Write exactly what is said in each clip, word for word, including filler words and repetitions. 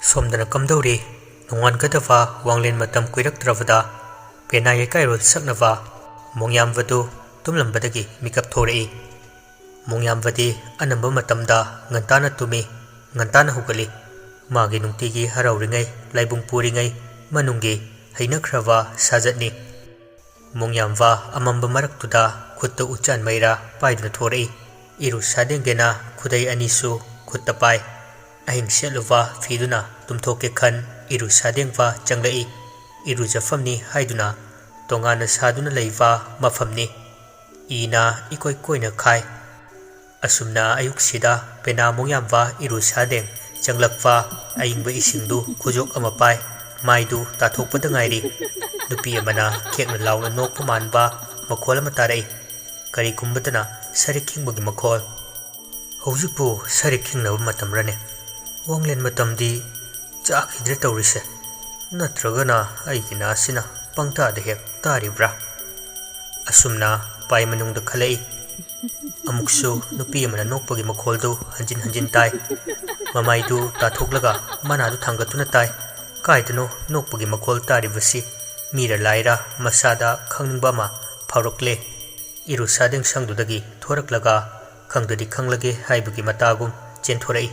ꯁꯣꯝꯗꯅ ꯀꯝꯗꯧꯔꯤ? ꯅꯣꯡꯉꯥꯟꯒꯗꯕ ꯋꯥꯡꯂꯦꯟ ꯃꯇꯝ ꯀꯨꯏꯔꯛꯇ꯭ꯔꯕꯗ ꯄꯦꯅꯥ ꯌꯩꯀꯥꯏꯔꯣꯜ ꯁꯛꯅꯕ ꯃꯣꯡꯌꯥꯝꯕꯗꯨ ꯇꯨꯝꯂꯝꯕꯗꯒꯤ ꯃꯤꯀꯞ ꯊꯣꯔꯛꯏ꯫ ꯃꯣꯡꯌꯥꯝꯕꯗꯤ ꯑꯅꯝꯕ ꯃꯇꯝꯗ ꯉꯟꯇꯥꯅ ꯇꯨꯝꯃꯤ, ꯉꯟꯇꯥꯅ ꯍꯧꯒꯠꯂꯤ꯫ ꯃꯥꯒꯤ ꯅꯨꯡꯇꯤꯒꯤ ꯍꯔꯥꯎꯔꯤꯉꯩ, ꯂꯥꯏꯕꯨꯡ ꯄꯨꯔꯤꯉꯩ ꯃꯅꯨꯡꯒꯤ ꯍꯩꯅꯈ꯭ꯔꯕ ꯁꯥꯖꯠꯅꯤ꯫ ꯃꯣꯡꯌꯥꯝꯕ ꯑꯃꯝꯕ ꯃꯔꯛꯇꯨꯗ ꯈꯨꯠꯇ ꯎꯆꯥꯟ ꯃꯩꯔꯥ ꯄꯥꯏꯗꯨꯅ ꯊꯣꯔꯛꯏ꯫ ꯏꯔꯨ ꯁꯥꯗꯦꯡꯒꯦꯅ ꯈꯨꯗꯩ ꯑꯅꯤꯁꯨ ꯈꯨꯠꯇ ꯄꯥꯏ꯫ ꯑꯍꯤꯡ ꯁꯦꯠꯂꯨꯕ ꯐꯤꯗꯨꯅ ꯇꯨꯝꯊꯣꯛꯀꯦ ꯈꯟ ꯏꯔꯨ ꯁꯥꯗꯦꯡꯕ ꯆꯪꯂꯛꯏ꯫ ꯏꯔꯨꯖꯐꯝꯅꯤ ꯍꯥꯏꯗꯨꯅ ꯇꯣꯉꯥꯟꯅ ꯁꯥꯗꯨꯅ ꯂꯩꯕ ꯃꯐꯝꯅꯤ꯫ ꯏꯅ ꯏꯀꯣꯏ ꯀꯣꯏꯅ ꯈꯥꯏ꯫ ꯑꯁꯨꯝꯅ ꯑꯌꯨꯛꯁꯤꯗ ꯄꯦꯅꯥ ꯃꯣꯡꯌꯥꯝꯕ ꯏꯔꯨ ꯁꯥꯗꯦꯡ ꯆꯪꯂꯛꯄ, ꯑꯏꯪꯕ ꯏꯁꯤꯡꯗꯨ ꯈꯨꯖꯣꯛ ꯑꯃ ꯄꯥꯏ, ꯃꯥꯏꯗꯨ ꯇꯥꯊꯣꯛꯄꯗ ꯉꯥꯏꯔꯤ꯫ ꯅꯨꯄꯤ ꯑꯃꯅ ꯈꯦꯛꯅ ꯂꯥꯎꯅ ꯅꯣꯛꯄ ꯃꯥꯟꯕ ꯃꯈꯣꯜ ꯑꯃ ꯇꯥꯔꯛꯏ꯫ ꯀꯔꯤꯒꯨꯝꯕꯗꯅ ꯁꯔꯤꯛ ꯈꯤꯡꯕꯒꯤ ꯃꯈꯣꯜ꯫ "ꯍꯧꯖꯤꯛꯄꯨ ꯁꯔꯤꯛ ꯈꯤꯡꯅꯕ ꯃꯇꯝꯔꯅꯦ? ꯋꯥꯡꯂꯦꯟ ꯃꯇꯝꯗꯤ ꯆꯥꯈꯤꯗ꯭ꯔꯦ ꯇꯧꯔꯤꯁꯦ꯫ ꯅꯠꯇ꯭ꯔꯒꯅ ꯑꯩꯒꯤ ꯅꯥꯁꯤꯅ ꯄꯪꯇꯥꯗ ꯍꯦꯛ ꯇꯥꯔꯤꯕ꯭ꯔꯥ?" ꯑꯁꯨꯝꯅ ꯄꯥꯏ ꯃꯅꯨꯡꯗ ꯈꯜꯂꯛꯏ꯫ ꯑꯃꯨꯛꯁꯨ ꯅꯨꯄꯤ ꯑꯃꯅ ꯅꯣꯛꯄꯒꯤ ꯃꯈꯣꯜꯗꯨ ꯍꯟꯖꯤꯟ ꯍꯟꯖꯤꯟ ꯇꯥꯏ꯫ ꯃꯃꯥꯏꯗꯨ ꯇꯥꯊꯣꯛꯂꯒ ꯃꯅꯥꯗꯨ ꯊꯥꯡꯒꯠꯇꯨꯅ ꯇꯥꯏ꯫ ꯀꯥꯏꯗꯅꯣ ꯅꯣꯛꯄꯒꯤ ꯃꯈꯣꯜ ꯇꯥꯔꯤꯕꯁꯤ? ꯃꯤꯔ ꯂꯥꯏꯔ ꯃꯁꯥꯗ ꯈꯪꯅꯤꯡꯕ ꯑꯃ ꯐꯥꯎꯔꯛꯂꯦ꯫ ꯏꯔꯨ ꯁꯥꯗꯦꯡ ꯁꯪꯗꯨꯗꯒꯤ ꯊꯣꯔꯛꯂꯒ ꯈꯪꯗꯗꯤ ꯈꯪꯂꯒꯦ ꯍꯥꯏꯕꯒꯤ ꯃꯇꯥꯒꯨꯝ ꯆꯦꯟꯊꯣꯔꯛꯏ꯫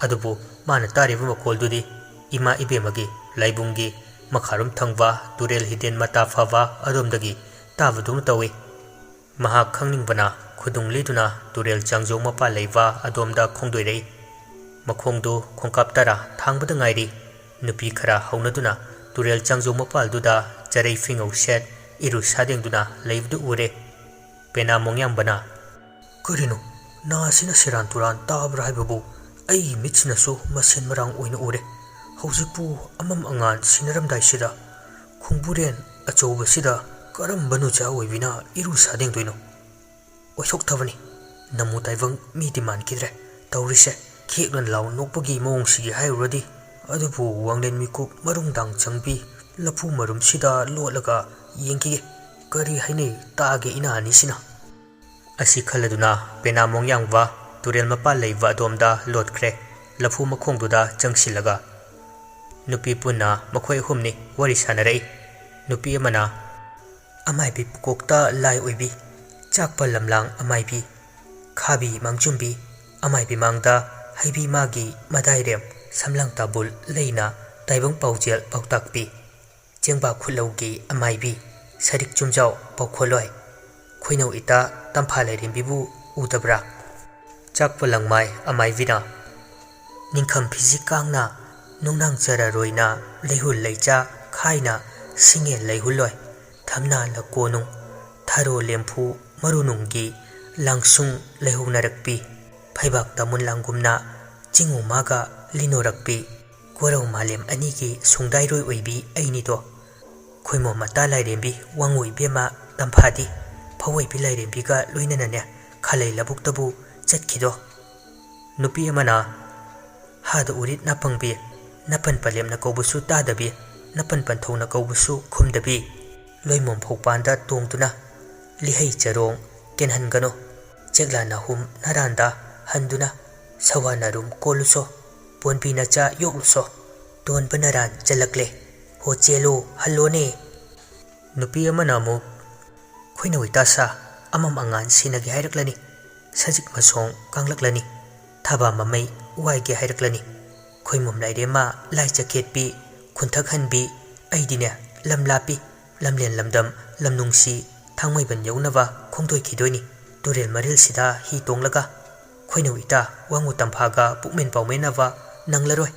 ꯑꯗꯨꯕꯨ ꯃꯥꯅ ꯇꯥꯔꯤꯕ ꯃꯈꯣꯜꯗꯨꯗꯤ ꯏꯃꯥ ꯏꯕꯦꯝꯃꯒꯤ ꯂꯥꯏꯕꯨꯡꯒꯤ ꯃꯈꯥꯔꯣꯝ ꯊꯪꯕ ꯇꯨꯔꯦꯜ ꯍꯤꯗꯦꯟ ꯃꯇꯥ ꯐꯥꯕ ꯑꯗꯣꯝꯗꯒꯤ ꯇꯥꯕꯗꯧꯅ ꯇꯧꯏ꯫ ꯃꯍꯥꯛ ꯈꯪꯅꯤꯡꯕꯅ ꯈꯨꯗꯨꯡ ꯂꯤꯗꯨꯅ ꯇꯨꯔꯦꯜ ꯆꯥꯡꯖꯧ ꯃꯄꯥꯜ ꯂꯩꯕ ꯑꯗꯣꯝꯗ ꯈꯣꯡꯗꯣꯏꯔꯛꯏ꯫ ꯃꯈꯣꯡꯗꯨ ꯈꯣꯡꯀꯥꯞ ꯇꯔꯥ ꯊꯥꯡꯕꯗ ꯉꯥꯏꯔꯤ꯫ ꯅꯨꯄꯤ ꯈꯔ ꯍꯧꯅꯗꯨꯅ ꯇꯨꯔꯦꯜ ꯆꯥꯡꯖꯧ ꯃꯄꯥꯜꯗꯨꯗ ꯆꯔꯩ ꯐꯤꯉꯧ ꯁꯦꯠ ꯏꯔꯨ ꯁꯥꯗꯦꯡꯗꯨꯅ ꯂꯩꯕꯗꯨ ꯎꯔꯦ꯫ ꯄꯦꯅꯥ ꯃꯣꯡꯌꯥꯝꯕꯅ, "ꯀꯔꯤꯅꯣ, ꯅꯥꯁꯤꯅ ꯁꯦꯔꯥꯟ ꯇꯨꯔꯥꯟ ꯇꯥꯕ꯭ꯔꯥ ꯍꯥꯏꯕꯕꯨ ꯑꯩꯒꯤ ꯃꯤꯠꯁꯤꯅꯁꯨ ꯃꯁꯦꯟ ꯃꯔꯥꯡ ꯑꯣꯏꯅ ꯎꯔꯦ꯫ ꯍꯧꯖꯤꯛꯄꯨ ꯑꯃꯝ ꯑꯉꯥꯟ ꯁꯤꯟꯅꯔꯝꯗꯥꯏꯁꯤꯗ ꯈꯣꯡꯕꯨꯔꯦꯟ ꯑꯆꯧꯕꯁꯤꯗ ꯀꯔꯝꯕ ꯅꯨꯆꯥ ꯑꯣꯏꯕꯤꯅ ꯏꯔꯨ ꯁꯥꯗꯦꯡꯗꯣꯏꯅꯣ? ꯑꯣꯏꯊꯣꯛꯇꯕꯅꯤ꯫ ꯅꯃꯨ ꯇꯥꯏꯕꯪ ꯃꯤꯗꯤ ꯃꯥꯟꯈꯤꯗ꯭ꯔꯦ ꯇꯧꯔꯤꯁꯦ꯫ ꯈꯦꯛꯅ ꯂꯥꯎ ꯅꯣꯛꯄꯒꯤ ꯃꯑꯣꯡꯁꯤꯒꯤ ꯍꯥꯏꯔꯨꯔꯗꯤ꯫ ꯑꯗꯨꯕꯨ ꯋꯥꯡꯂꯦꯟ ꯃꯤꯀꯨꯞ ꯃꯔꯨꯝꯗꯥꯡ ꯆꯪꯕꯤ ꯂꯐꯨ ꯃꯔꯨꯝꯁꯤꯗ ꯂꯣꯠꯂꯒ ꯌꯦꯡꯈꯤꯒꯦ꯫ ꯀꯔꯤ ꯍꯥꯏꯅꯩ ꯇꯥꯒꯦ ꯏꯅꯥ ꯑꯅꯤꯁꯤꯅ?" ꯑꯁꯤ ꯈꯜꯂꯗꯨꯅ ꯄꯦꯅꯥ ꯃꯣꯡꯌꯥꯡꯕ ꯇꯨꯔꯦꯜ ꯃꯄꯥꯜ ꯂꯩꯕ ꯑꯗꯣꯝꯗ ꯂꯣꯠꯈ꯭ꯔꯦ꯫ ꯂꯐꯨ ꯃꯈꯣꯡꯗꯨꯗ ꯆꯪꯁꯤꯜꯂꯒ ꯅꯨꯄꯤ ꯄꯨꯟꯅ ꯃꯈꯣꯏ ꯑꯍꯨꯝꯅꯤ ꯋꯥꯔꯤ ꯁꯥꯟꯅꯔꯛꯏ꯫ ꯅꯨꯄꯤ ꯑꯃꯅ, "ꯑꯃꯥꯏꯕꯤ ꯄꯨꯀꯣꯛꯇ ꯂꯥꯏ ꯑꯣꯏꯕꯤ, ꯆꯥꯛꯄ ꯂꯝꯂꯥꯡ ꯑꯃꯥꯏꯕꯤ, ꯈꯥꯕꯤ ꯃꯥꯡꯖꯨꯝꯕꯤ, ꯑꯃꯥꯏꯕꯤ ꯃꯥꯡꯗ ꯍꯩꯕꯤ ꯃꯥꯒꯤ ꯃꯗꯥꯏꯔꯦꯝ ꯁꯝꯂꯥꯡ ꯇꯥꯕꯨꯜ ꯂꯩꯅ ꯇꯥꯏꯕꯪ ꯄꯥꯎꯖꯦꯜ ꯄꯥꯎꯇꯥꯛꯄꯤ, ꯆꯦꯡꯕꯥ ꯈꯨꯠꯂꯧꯒꯤ ꯑꯃꯥꯏꯕꯤ, ꯁꯔꯤꯛ ꯆꯨꯝꯖꯥꯎ ꯄꯥꯎꯈꯣꯜꯂꯣꯏ, ꯈꯣꯏꯅꯧ ꯏꯇꯥ ꯇꯝꯐꯥ ꯂꯥꯏꯔꯦꯝꯕꯤꯕꯨ ꯎꯗꯕ꯭ꯔꯥ?" ꯆꯥꯛꯄ ꯂꯪꯃꯥꯏ ꯑꯃꯥꯏꯕꯤꯅ, "ꯅꯤꯡꯈꯝ ꯐꯤꯖꯤ ꯀꯥꯡꯅ ꯅꯨꯡꯅꯥꯡ ꯆꯔꯥꯔꯣꯏꯅ ꯂꯩꯍꯨꯜ ꯂꯩꯆꯥ ꯈꯥꯏꯅ ꯁꯤꯡꯉꯦ ꯂꯩꯍꯨꯜꯂꯣꯏ, ꯊꯝꯅꯥ ꯂꯀꯣꯅꯨꯡ, ꯊꯔꯣ ꯂꯦꯝꯐꯨ ꯃꯔꯨꯅꯨꯡꯒꯤ ꯂꯥꯡꯁꯨꯡ ꯂꯩꯍꯧꯅꯔꯛꯄꯤ, ꯐꯩꯕꯥꯛ ꯇꯃꯨꯟ ꯂꯥꯡꯒꯨꯝꯅ ꯆꯤꯡꯉꯨ ꯃꯥꯒ ꯂꯤꯅꯣꯔꯛꯄꯤ, ꯀꯣꯔꯧ ꯃꯥꯂꯦꯝ ꯑꯅꯤꯒꯤ ꯁꯨꯡꯗꯥꯏꯔꯣꯏ ꯑꯣꯏꯕꯤ ꯑꯩꯅꯤꯗꯣ꯫ ꯈꯣꯏꯃꯣ ꯃꯇꯥ ꯂꯥꯏꯔꯦꯝꯕꯤ, ꯋꯥꯡꯉꯨ ꯏꯕꯦꯝꯃ ꯇꯝꯐꯥꯗꯤ ꯐꯧ ꯑꯣꯏꯕꯤ ꯂꯥꯏꯔꯦꯝꯕꯤꯒ ꯂꯣꯏꯅꯅꯅꯦ ꯈꯥꯂꯩ ꯂꯧꯕꯨꯛꯇꯕꯨ ꯆꯠꯈꯤꯗꯣ?" ꯅꯨꯄꯤ ꯑꯃꯅ, "ꯍꯥꯗ ꯎꯔꯤꯠ ꯅꯥꯄꯪꯕꯤ, ꯅꯥꯄꯟ ꯄꯂꯦꯝꯅ ꯀꯧꯕꯁꯨ ꯇꯥꯗꯕꯤ, ꯅꯥꯄꯟ ꯄꯟꯊꯧꯅ ꯀꯧꯕꯁꯨ ꯈꯨꯝꯗꯕꯤ, ꯂꯣꯏꯃꯣꯝ ꯐꯧꯄꯥꯟꯗ ꯇꯣꯡꯗꯨꯅ ꯂꯤꯍꯩ ꯆꯔꯣꯡ ꯀꯦꯟꯍꯟꯒꯅꯨ꯫ ꯆꯦꯛꯂꯥ ꯅꯥꯍꯨꯝ ꯅꯔꯥꯟꯗ ꯍꯟꯗꯨꯅ ꯁꯋꯥ ꯅꯔꯨꯝ ꯀꯣꯜꯂꯨꯁꯣ, ꯄꯣꯟꯕꯤ ꯅꯆꯥ ꯌꯣꯛꯂꯨꯁꯣ, ꯇꯣꯟꯕ ꯅꯔꯥꯟ ꯆꯜꯂꯛꯂꯦ, ꯍꯣ ꯆꯦꯜꯂꯣ ꯍꯜꯂꯣꯅꯦ꯫" ꯅꯨꯄꯤ ꯑꯃꯅ ꯑꯃꯨꯛ, "ꯈꯣꯏꯅꯧ ꯏꯇꯥ ꯁꯥ, ꯑꯃꯝ ꯑꯉꯥꯟ ꯁꯤꯟꯅꯒꯦ ꯍꯥꯏꯔꯛꯂꯅꯤ, ꯁꯖꯤꯛ ꯃꯁꯣꯡ ꯀꯥꯡꯂꯛꯂꯅꯤ, ꯊꯕꯥ ꯃꯃꯩ ꯋꯥꯏꯒꯦ ꯍꯥꯏꯔꯛꯂꯅꯤ, ꯈꯣꯏꯃꯣꯝ ꯂꯥꯏꯔꯦꯝꯃ ꯂꯥꯏ ꯆꯈꯦꯠꯄꯤ, ꯈꯨꯟꯊꯛ ꯍꯟꯕꯤ, ꯑꯩꯗꯤꯅꯦ ꯂꯝ ꯂꯥꯞꯄꯤ, ꯂꯝꯂꯦꯟ ꯂꯝꯗꯝ ꯂꯝ ꯅꯨꯡꯁꯤ, ꯊꯥꯡꯃꯩꯕꯟ ꯌꯧꯅꯕ ꯈꯣꯡꯗꯣꯏꯈꯤꯗꯣꯏꯅꯤ, ꯇꯨꯔꯦꯜ ꯃꯔꯤꯜꯁꯤꯗ ꯍꯤ ꯇꯣꯡꯂꯒ꯫ ꯈꯣꯏꯅꯧ ꯏꯇꯥ ꯋꯥꯡꯉꯨ ꯇꯝꯐꯥꯒ ꯄꯨꯛꯃꯦꯟ ꯄꯥꯎꯃꯦꯟꯅꯕ ꯅꯪꯂꯔꯣꯏ꯫"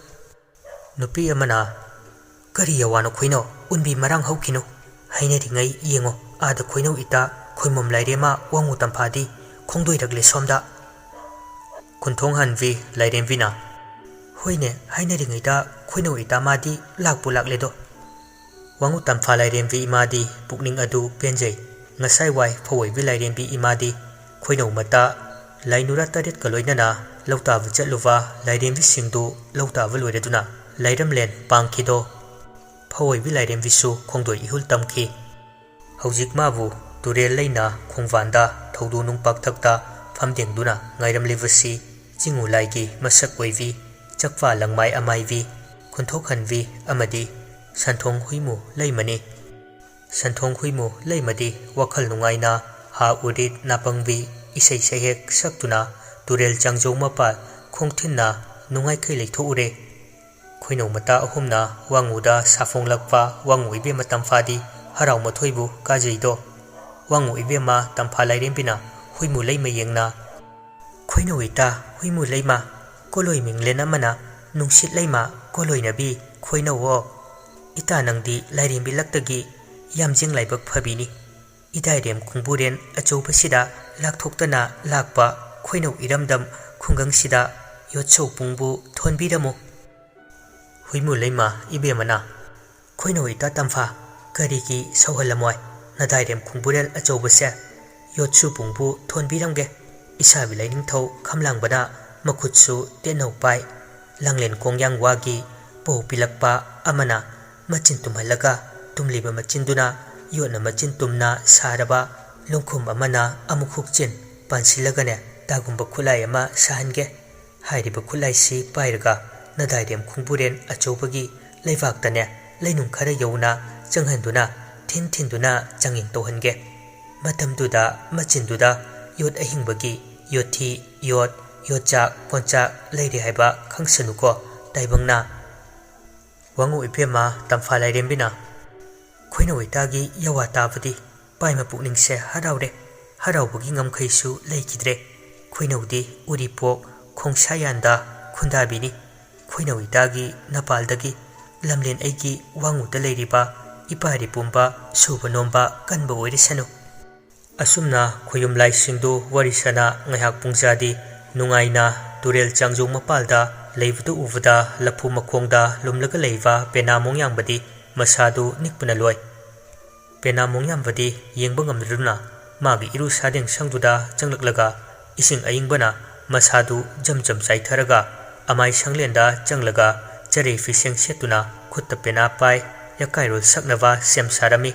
ꯅꯨꯄꯤ ꯑꯃꯅ, "ꯀꯔꯤ ꯌꯥꯋꯥꯅꯣ ꯈꯣꯏꯅꯧ? ꯎꯟꯕꯤ ꯃꯔꯥꯡ ꯍꯧꯈꯤꯅꯨ꯫ ꯍꯥꯏꯅꯔꯤꯉꯩ ꯌꯦꯡꯉꯣ, ꯑꯥꯗ ꯈꯣꯏꯅꯧ ꯏꯇꯥ ꯈꯣꯏꯃꯣꯝ ꯂꯥꯏꯔꯦꯝꯃ ꯋꯥꯡꯉꯨ ꯇꯝꯐꯥꯗꯤ ꯈꯣꯡꯗꯣꯏꯔꯛꯂꯦ ꯁꯣꯝꯗ꯫" ꯈꯨꯟꯊꯣꯡ ꯍꯟꯕꯤ ꯂꯥꯏꯔꯦꯝꯕꯤꯅ, "ꯍꯣꯏꯅꯦ, ꯍꯥꯏꯅꯔꯤꯉꯩꯗ ꯈꯣꯏꯅꯧ ꯏꯇꯥ ꯃꯥꯗꯤ ꯂꯥꯛꯄꯨ ꯂꯥꯛꯂꯦꯗꯣ꯫" ꯋꯥꯡꯉꯨ ꯇꯝꯐꯥ ꯂꯥꯏꯔꯦꯝꯕꯤ ꯏꯃꯥꯗꯤ ꯄꯨꯛꯅꯤꯡ ꯑꯗꯨ ꯄꯦꯟꯖꯩ꯫ ꯉꯁꯥꯏ ꯋꯥꯏ ꯐꯧ ꯑꯣꯏꯕꯤ ꯂꯥꯏꯔꯦꯝꯕꯤ ꯏꯃꯥꯗꯤ ꯈꯣꯏꯅꯧ ꯃꯇꯥ ꯂꯥꯏꯅꯨꯔꯥ ꯇꯔꯦꯠꯀ ꯂꯣꯏꯅꯅ ꯂꯧꯇꯥꯕ ꯆꯠꯂꯨꯕ ꯂꯥꯏꯔꯦꯝꯕꯤꯁꯤꯡꯗꯨ ꯂꯧꯇꯥꯕ ꯂꯣꯏꯔꯗꯨꯅ ꯂꯥꯏꯔꯝꯂꯦꯟ ꯄꯥꯡꯈꯤꯗꯣ꯫ ꯐꯧ ꯑꯣꯏꯕꯤ ꯂꯥꯏꯔꯦꯝꯕꯤꯁꯨ ꯈꯣꯡꯗꯣꯏ ꯏꯍꯨꯜ ꯇꯝꯈꯤ꯫ ꯍꯧꯖꯤꯛ ꯃꯥꯕꯨ ꯇꯨꯔꯦꯜ ꯂꯩꯅ ꯈꯣꯡꯕꯥꯟꯗ ꯊꯧꯗꯣ ꯅꯨꯡ ꯄꯥꯛꯊꯛꯇ ꯐꯝꯗꯦꯡꯗꯨꯅ ꯉꯥꯏꯔꯝꯂꯤꯕꯁꯤ ꯆꯤꯡꯉꯨ ꯂꯥꯏꯒꯤ ꯃꯁꯛ ꯑꯣꯏꯕꯤ ꯆꯛꯄꯥ ꯂꯪꯃꯥꯏ ꯑꯃꯥꯏꯕꯤ ꯈꯨꯟꯊꯣꯛꯍꯟꯕꯤ ꯑꯃꯗꯤ ꯁꯟꯊꯣꯡ ꯍꯨꯏꯃꯨ ꯂꯩꯃꯅꯤ꯫ ꯁꯟꯊꯣꯡ ꯍꯨꯏꯃꯨ ꯂꯩꯃꯗꯤ ꯋꯥꯈꯜ ꯅꯨꯡꯉꯥꯏꯅ ꯍꯥ ꯎꯔꯤꯠ ꯅꯥꯄꯪꯕꯤ ꯏꯁꯩ ꯁꯩꯍꯦꯛ ꯁꯛꯇꯨꯅ ꯇꯨꯔꯦꯜ ꯆꯥꯡꯖꯧ ꯃꯄꯥꯜ ꯈꯣꯡꯊꯤꯟꯅ ꯅꯨꯡꯉꯥꯏꯈꯩ ꯂꯩꯊꯣꯛꯎꯔꯦ꯫ ꯈꯣꯏꯅꯧ ꯃꯇꯥ ꯑꯍꯨꯝꯅ ꯋꯥꯉꯨꯗ ꯁꯥꯐꯣꯡꯂꯛꯄ ꯋꯥꯉꯨ ꯏꯕꯦꯝꯃ ꯇꯝꯐꯥꯗꯤ ꯍꯔꯥꯎ ꯃꯊꯣꯏꯕꯨ ꯀꯥꯖꯩꯗꯣ꯫ ꯋꯥꯉꯨ ꯏꯕꯦꯝꯃ ꯇꯝꯐꯥ ꯂꯥꯏꯔꯦꯝꯕꯤꯅ ꯍꯨꯏꯃꯨ ꯂꯩꯃ ꯌꯦꯡꯅ, "ꯈꯣꯏꯅꯧ ꯏꯇꯥ ꯍꯨꯏꯃꯨ ꯂꯩꯃ, ꯀꯣꯂꯣꯏ ꯃꯤꯡꯂꯦꯟ ꯑꯃꯅ ꯅꯨꯡꯁꯤꯠ ꯂꯩꯃ ꯀꯣꯂꯣꯏꯅꯕꯤ ꯈꯣꯏꯅꯧꯋꯣ꯫ ꯏꯇꯥ ꯅꯪꯗꯤ ꯂꯥꯏꯔꯦꯝꯕꯤ ꯂꯛꯇꯒꯤ ꯌꯥꯝꯖꯤꯡ ꯂꯥꯏꯕꯛ ꯐꯕꯤꯅꯤ꯫ ꯏꯗꯥꯏꯔꯦꯝ ꯈꯣꯡꯕꯨꯔꯦꯟ ꯑꯆꯧꯕꯁꯤꯗ ꯂꯥꯛꯊꯣꯛꯇꯅ ꯂꯥꯛꯄ ꯈꯣꯏꯅꯧ ꯏꯔꯝꯗꯝ ꯈꯨꯡꯒꯪꯁꯤꯗ ꯌꯣꯠꯁꯧ ꯄꯨꯡꯕꯨ ꯊꯣꯟꯕꯤꯔꯝꯃꯨ꯫" ꯍꯨꯏꯃꯨ ꯂꯩꯃ ꯏꯕꯦꯝꯃꯅ, "ꯈꯣꯏꯅꯧ ꯏꯇꯥ ꯇꯝꯐꯥ, ꯀꯔꯤꯒꯤ ꯁꯧꯍꯜꯂꯝꯃꯣꯏ? ꯅꯗꯥꯏꯔꯦꯝ ꯈꯣꯡꯕꯨꯔꯦꯜ ꯑꯆꯧꯕꯁꯦ ꯌꯣꯠꯁꯨ ꯄꯨꯡꯕꯨ ꯊꯣꯟꯕꯤꯔꯝꯒꯦ꯫" ꯏꯁꯥꯕꯤ ꯂꯥꯏꯅꯤꯡꯊꯧ ꯈꯝꯂꯥꯡꯕꯅ ꯃꯈꯨꯠꯁꯨ ꯇꯦꯠꯅꯧ ꯄꯥꯏ꯫ ꯂꯥꯡꯂꯦꯟ ꯀꯣꯡꯌꯥꯡ ꯋꯥꯒꯤ ꯄꯧ ꯄꯤꯂꯛꯄ ꯑꯃꯅ ꯃꯆꯤꯟ ꯇꯨꯝꯍꯜꯂꯒ, ꯇꯨꯝꯂꯤꯕ ꯃꯆꯤꯟꯗꯨꯅ ꯌꯣꯠꯅ ꯃꯆꯤꯟ ꯇꯨꯝꯅ ꯁꯥꯔꯕ ꯂꯣꯡꯈꯨꯝ ꯑꯃꯅ ꯑꯃꯨꯛ ꯍꯨꯛꯆꯤꯟ ꯄꯥꯟꯁꯤꯜꯂꯒꯅꯦ, ꯇꯥꯒꯨꯝꯕ ꯈꯨꯠꯂꯥꯏ ꯑꯃ ꯁꯥꯍꯟꯒꯦ꯫ ꯍꯥꯏꯔꯤꯕ ꯈꯨꯠꯂꯥꯏꯁꯤ ꯄꯥꯏꯔꯒ ꯅꯗꯥꯏꯔꯦꯝ ꯈꯣꯡꯕꯨꯔꯦꯟ ꯑꯆꯧꯕꯒꯤ ꯂꯩꯕꯥꯛꯇꯅꯦ, ꯂꯩꯅꯨꯡ ꯈꯔ ꯌꯧꯅ ꯆꯪꯍꯟꯗꯨꯅ, ꯊꯤꯟ ꯊꯤꯟꯗꯨꯅ ꯆꯥꯡꯌꯦꯡ ꯇꯧꯍꯟꯒꯦ꯫ ꯃꯇꯝꯗꯨꯗ ꯃꯆꯤꯟꯗꯨꯗ ꯌꯣꯠ ꯑꯍꯤꯡꯕꯒꯤ ꯌꯣꯠꯊꯤ, ꯌꯣꯠ, ꯌꯣꯠꯆꯥꯛ, ꯀꯣꯟꯆꯥꯛ ꯂꯩꯔꯦ ꯍꯥꯏꯕ ꯈꯪꯁꯅꯨꯀꯣ, ꯇꯥꯏꯕꯪꯅ꯫ ꯋꯥꯉꯨ ꯏꯕꯦꯝꯃ ꯇꯝꯐꯥ ꯂꯥꯏꯔꯦꯝꯕꯤꯅ, "ꯈꯣꯏꯅꯧ ꯏꯇꯥꯒꯤ ꯌꯋꯥ ꯇꯥꯕꯗꯤ ꯄꯥꯏꯃ ꯄꯨꯛꯅꯤꯡꯁꯦ ꯍꯔꯥꯎꯔꯦ꯫ ꯍꯔꯥꯎꯕꯒꯤ ꯉꯝꯈꯩꯁꯨ ꯂꯩꯈꯤꯗ꯭ꯔꯦ꯫ ꯈꯣꯏꯅꯧꯗꯤ ꯎꯔꯤꯄꯣꯛ ꯈꯣꯡꯁꯥꯌꯥꯟꯗ ꯈꯨꯟꯗꯥꯕꯤꯅꯤ꯫ ꯈꯣꯏꯅꯧ ꯏꯇꯥꯒꯤ ꯅꯄꯥꯜꯗꯒꯤ ꯂꯝꯂꯦꯟ ꯑꯩꯒꯤ ꯋꯥꯉꯨꯗ ꯂꯩꯔꯤꯕ ꯏꯄꯥꯔꯤ ꯄꯨꯝꯕ ꯁꯨꯕ ꯅꯣꯝꯕ ꯀꯟꯕ ꯑꯣꯏꯔꯁꯅꯨ꯫" ꯑꯁꯨꯝꯅ ꯈꯣꯌꯨꯝ ꯂꯥꯏꯁꯤꯡꯗꯨ ꯋꯥꯔꯤ ꯁꯥꯅ ꯉꯥꯏꯍꯥꯛ ꯄꯨꯡꯖꯥꯗꯤ ꯅꯨꯡꯉꯥꯏꯅ ꯇꯨꯔꯦꯜ ꯆꯥꯡꯖꯧ ꯃꯄꯥꯜꯗ ꯂꯩꯕꯗꯨ ꯎꯕꯗ, ꯂꯐꯨ ꯃꯈꯣꯡꯗ ꯂꯨꯝꯂꯒ ꯂꯩꯕ ꯄꯦꯅꯥ ꯃꯣꯡꯌꯥꯝꯕꯗꯤ ꯃꯁꯥꯗꯨ ꯅꯤꯛꯄꯅ ꯂꯣꯏ꯫ ꯄꯦꯅꯥ ꯃꯣꯡꯌꯥꯝꯕꯗꯤ ꯌꯦꯡꯕ ꯉꯝꯗꯗꯨꯅ ꯃꯥꯒꯤ ꯏꯔꯨ ꯁꯥꯗꯦꯡ ꯁꯪꯗꯨꯗ ꯆꯪꯂꯛꯂꯒ, ꯏꯁꯤꯡ ꯑꯏꯪꯕꯅ ꯃꯁꯥꯗꯨ ꯖꯝ ꯖꯝ ꯆꯥꯏꯊꯔꯒ, ꯑꯃꯥꯏ ꯁꯪꯂꯦꯟꯗ ꯆꯪꯂꯒ, ꯆꯔꯩ ꯐꯤꯁꯦꯡ ꯁꯦꯠꯇꯨꯅ ꯈꯨꯠꯇ ꯄꯦꯅꯥ ꯄꯥꯏ, ꯌꯥꯀꯥꯏꯔꯣꯜ ꯁꯛꯅꯕ ꯁꯦꯝ ꯁꯥꯔꯝꯃꯤ꯫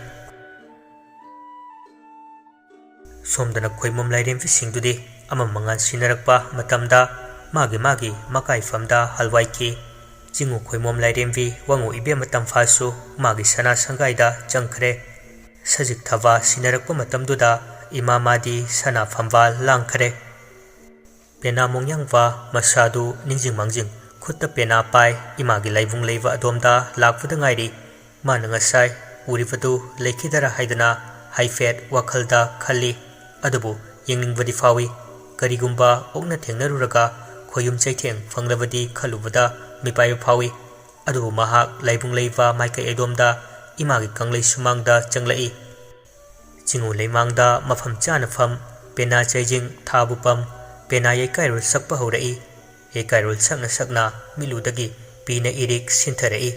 ꯁꯣꯝꯗꯅ ꯈꯣꯏꯃꯨꯝ ꯂꯥꯏꯔꯦꯝꯕꯤꯁꯤꯡꯗꯨꯗꯤ ꯑꯃ ꯃꯉꯥꯜ ꯁꯤꯟꯅꯔꯛꯄ ꯃꯇꯝꯗ ꯃꯥꯒꯤ ꯃꯥꯒꯤ ꯃꯀꯥꯏꯐꯝꯗ ꯍꯜꯋꯥꯏꯈꯤ꯫ ꯆꯤꯡꯉꯨ ꯈꯣꯏꯃꯣꯝ ꯂꯥꯏꯔꯦꯝꯕꯤ ꯋꯥꯉꯨ ꯏꯕꯦꯝꯃ ꯇꯝꯐꯥꯁꯨ ꯃꯥꯒꯤ ꯁꯅꯥ ꯁꯪꯒꯥꯏꯗ ꯆꯪꯈ꯭ꯔꯦ꯫ ꯁꯖꯤꯛ ꯊꯕꯥ ꯁꯤꯟꯅꯔꯛꯄ ꯃꯇꯝꯗꯨꯗ ꯏꯃꯥ ꯃꯥꯗꯤ ꯁꯅꯥ ꯐꯝꯕꯥꯜ ꯂꯥꯡꯈ꯭ꯔꯦ꯫ ꯄꯦꯅꯥ ꯃꯣꯡꯌꯥꯡꯕ ꯃꯁꯥꯗꯨ ꯅꯤꯡꯖꯤꯡ ꯃꯥꯡꯖꯤꯡ ꯈꯨꯠꯇ ꯄꯦꯅꯥ ꯄꯥꯏ ꯏꯃꯥꯒꯤ ꯂꯥꯏꯕꯨꯡ ꯂꯩꯕ ꯑꯗꯣꯝꯗ ꯂꯥꯛꯄꯗ ꯉꯥꯏꯔꯤ꯫ ꯃꯥꯅ ꯉꯁꯥꯏ ꯎꯔꯤꯕꯗꯨ ꯂꯩꯈꯤꯗꯔꯥ ꯍꯥꯏꯗꯨꯅ ꯍꯥꯏꯐꯦꯠ ꯋꯥꯈꯜꯗ ꯈꯜꯂꯤ꯫ ꯑꯗꯨꯕꯨ ꯌꯦꯡꯅꯤꯡꯕꯗꯤ ꯐꯥꯎꯏ꯫ ꯀꯔꯤꯒꯨꯝꯕ ꯑꯣꯛꯅ ꯊꯦꯡꯅꯔꯨꯔꯒ ꯈꯣꯌꯨꯝ ꯆꯩꯊꯦꯡ ꯐꯪꯂꯕꯗꯤ ꯈꯜꯂꯨꯕꯗ ꯃꯤꯄꯥꯏꯕ ꯐꯥꯎꯏ꯫ ꯑꯗꯨꯕꯨ ꯃꯍꯥꯛ ꯂꯥꯏꯕꯨꯡ ꯂꯩꯕ ꯃꯥꯏꯀꯩ ꯑꯗꯣꯝꯗ ꯏꯃꯥꯒꯤ ꯀꯪꯂꯩ ꯁꯨꯃꯥꯡꯗ ꯆꯪꯂꯛꯏ꯫ ꯆꯤꯡꯉꯨ ꯂꯩꯃꯥꯡꯗ ꯃꯐꯝ ꯆꯥꯅ ꯐꯝ, ꯄꯦꯅꯥ ꯆꯩꯖꯤꯡ ꯊꯥꯕꯨ ꯄꯝ, ꯄꯦꯅꯥ ꯌꯩꯀꯥꯏꯔꯣꯜ ꯁꯛꯄ ꯍꯧꯔꯛꯏ꯫ ꯌꯩꯀꯥꯏꯔꯣꯜ ꯁꯛꯅ ꯁꯛꯅ ꯃꯤꯠꯂꯨꯗꯒꯤ ꯄꯤꯅ ꯏꯔꯤꯛ ꯁꯤꯟꯊꯔꯛꯏ꯫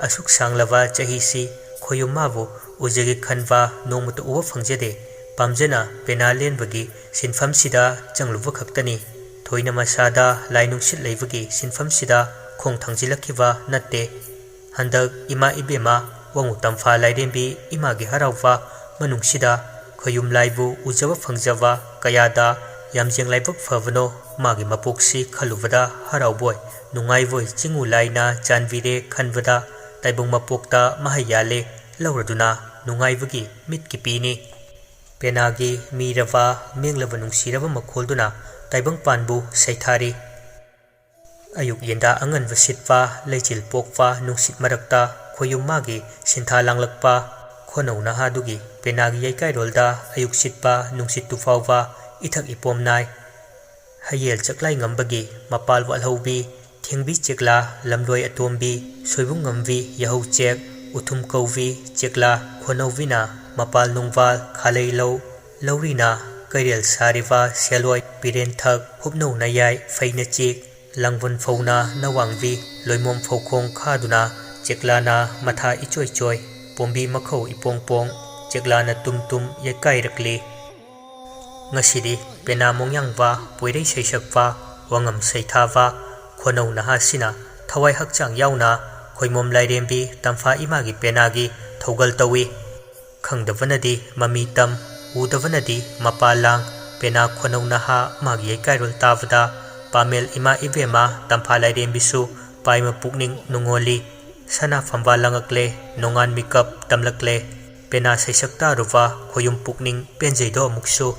ꯑꯁꯨꯛ ꯁꯥꯡꯂꯕ ꯆꯍꯤꯁꯤ ꯈꯣꯌꯨꯝ ꯃꯥꯕꯨ ꯎꯖꯒꯦ ꯈꯟꯕ ꯅꯣꯡꯃꯇ ꯎꯕ ꯐꯪꯖꯗꯦ꯫ ꯄꯥꯝꯖꯅ ꯄꯦꯅꯥ ꯂꯦꯟꯕꯒꯤ ꯁꯤꯟꯐꯝꯁꯤꯗ ꯆꯪꯂꯨꯕ ꯈꯛꯇꯅꯤ꯫ ꯊꯣꯏꯅ ꯃꯁꯥꯗ ꯂꯥꯏ ꯅꯨꯡꯁꯤꯠ ꯂꯩꯕꯒꯤ ꯁꯤꯟꯐꯝꯁꯤꯗ ꯈꯣꯡ ꯊꯥꯡꯖꯤꯜꯂꯛꯈꯤꯕ ꯅꯠꯇꯦ꯫ ꯍꯟꯗꯛ ꯏꯃꯥ ꯏꯕꯦꯝꯃ ꯋꯥꯉꯨ ꯇꯝꯐꯥ ꯂꯥꯏꯔꯦꯝꯕꯤ ꯏꯃꯥꯒꯤ ꯍꯔꯥꯎꯕ ꯃꯅꯨꯡꯁꯤꯗ ꯈꯣꯌꯨꯝ ꯂꯥꯏꯕꯨ ꯎꯖꯕ ꯐꯪꯖꯕ ꯀꯌꯥꯗ ꯌꯥꯝꯖꯦꯡ ꯂꯥꯏꯕꯛ ꯐꯕꯅꯣ꯫ ꯃꯥꯒꯤ ꯃꯄꯣꯛꯁꯤ ꯈꯜꯂꯨꯕꯗ ꯍꯔꯥꯎꯕꯣꯏ ꯅꯨꯡꯉꯥꯏꯕꯣꯏ ꯆꯤꯡꯉꯨ ꯂꯥꯏꯅ ꯆꯥꯟꯕꯤꯔꯦ ꯈꯟꯕꯗ ꯇꯥꯏꯕꯪ ꯃꯄꯣꯛꯇ ꯃꯍꯩ ꯌꯥꯜꯂꯦ ꯂꯧꯔꯗꯨꯅ ꯅꯨꯡꯉꯥꯏꯕꯒꯤ ꯃꯤꯠꯀꯤ ꯄꯤꯅꯤ꯫ ꯄꯦꯅꯥꯒꯤ ꯃꯤꯔꯕ ꯃꯦꯡꯂꯕ ꯅꯨꯡꯁꯤꯔꯕ ꯃꯈꯣꯜꯗꯨꯅ ꯇꯥꯏꯕꯪꯄꯥꯟꯕꯨ ꯁꯩꯊꯥꯔꯤ꯫ ꯑꯌꯨꯛ ꯌꯦꯟꯗꯥ ꯑꯉꯟꯕ ꯁꯤꯠꯄ, ꯂꯩꯆꯤꯜ ꯄꯣꯛꯄ ꯅꯨꯡꯁꯤꯠ ꯃꯔꯛꯇ ꯈꯣꯌꯨꯝ ꯃꯥꯒꯤ ꯁꯤꯟꯊꯥ ꯂꯥꯡꯂꯛꯄ, ꯈꯣꯅꯧ ꯅꯍꯥꯗꯨꯒꯤ ꯄꯦꯅꯥꯒꯤ ꯌꯩꯀꯥꯏꯔꯣꯜꯗ ꯑꯌꯨꯛ ꯁꯤꯠꯄ ꯅꯨꯡꯁꯤꯠꯇꯨ ꯐꯥꯎꯕ ꯏꯊꯛ ꯏꯄꯣꯝ ꯅꯥꯏ꯫ ꯍꯌꯦꯜ ꯆꯛꯂꯥꯏ ꯉꯝꯕꯒꯤ ꯃꯄꯥꯜ ꯋꯥꯠꯍꯧꯕꯤ, ꯊꯦꯡꯕꯤ ꯆꯦꯛꯂꯥ, ꯂꯝꯂꯣꯏ ꯑꯇꯣꯝꯕꯤ, ꯁꯣꯏꯕꯨꯝ ꯉꯝꯕꯤ, ꯌꯥꯍꯧ ꯆꯦꯛ, ꯎꯊꯨꯝ ꯀꯧꯕꯤ, ꯆꯦꯛꯂꯥ, ꯈꯣꯅꯧꯕꯤꯅ ꯃꯄꯥꯜ ꯅꯨꯡꯕꯥꯜ, ꯈꯥꯂꯩ ꯂꯧ, ꯂꯧꯔꯤꯅ ꯀꯩꯔꯦꯜ ꯁꯥꯔꯤꯕ ꯁꯦꯜꯂꯣꯏ, ꯄꯤꯔꯦꯟꯊꯛ, ꯍꯨꯞꯅꯧ ꯅꯌꯥꯏ, ꯐꯩꯅ ꯆꯦꯛ, ꯂꯥꯡꯕꯟ ꯐꯧꯅ ꯅꯋꯥꯡꯕꯤ, ꯂꯣꯏꯃꯣꯝ ꯐꯧꯈꯣꯡ ꯈꯥꯗꯨꯅ ꯆꯦꯛꯂꯥꯅ ꯃꯊꯥ ꯏꯆꯣꯏ ꯆꯣꯏ, ꯄꯣꯝꯕꯤ ꯃꯈꯧ ꯏꯄꯣꯡ ꯄꯣꯡ, ꯆꯦꯛꯂꯥꯅ ꯇꯨꯝ ꯇꯨꯝ ꯌꯩꯀꯥꯏꯔꯛꯂꯤ꯫ ꯉꯁꯤꯗꯤ ꯄꯦꯅꯥ ꯃꯣꯡꯌꯥꯡꯕ, ꯄꯣꯏꯔꯩ ꯁꯩꯁꯛꯄ, ꯋꯥꯉꯝ ꯁꯩꯊꯥꯕ, ꯈꯣꯅꯧ ꯅꯍꯥꯁꯤꯅ ꯊꯋꯥꯏ ꯍꯛꯆꯥꯡ ꯌꯥꯎꯅ ꯈꯣꯏꯃꯣꯝ ꯂꯥꯏꯔꯦꯝꯕꯤ ꯇꯝꯐꯥ ꯏꯃꯥꯒꯤ ꯄꯦꯅꯥꯒꯤ ꯊꯧꯒꯜ ꯇꯧꯏ꯫ ꯈꯪꯗꯕꯅꯗꯤ ꯃꯃꯤ ꯇꯝ, ꯎꯗꯕꯅꯗꯤ ꯃꯄꯥ ꯂꯥꯡ, ꯄꯦꯅꯥ ꯈꯣꯅꯧ ꯅꯍꯥ ꯃꯥꯒꯤ ꯌꯩꯀꯥꯏꯔꯣꯜ ꯇꯥꯕꯗ ꯄꯥꯃꯦꯜ ꯏꯃꯥ ꯏꯕꯦꯝꯃ ꯇꯝꯐꯥ ꯂꯥꯏꯔꯦꯝꯕꯤꯁꯨ ꯄꯥꯏꯃ ꯄꯨꯛꯅꯤꯡ ꯅꯨꯡꯉꯣꯜꯂꯤ꯫ ꯁꯅꯥ ꯐꯝꯕꯥꯜ ꯂꯥꯡꯉꯛꯂꯦ, ꯅꯣꯡꯉꯥꯟ ꯃꯤꯀꯞ ꯇꯝꯂꯛꯂꯦ꯫ ꯄꯦꯅꯥ ꯁꯩꯁꯛ ꯇꯥꯔꯨꯕ ꯈꯣꯌꯨꯝ ꯄꯨꯛꯅꯤꯡ ꯄꯦꯟꯖꯩꯗꯣ ꯑꯃꯨꯛꯁꯨ꯫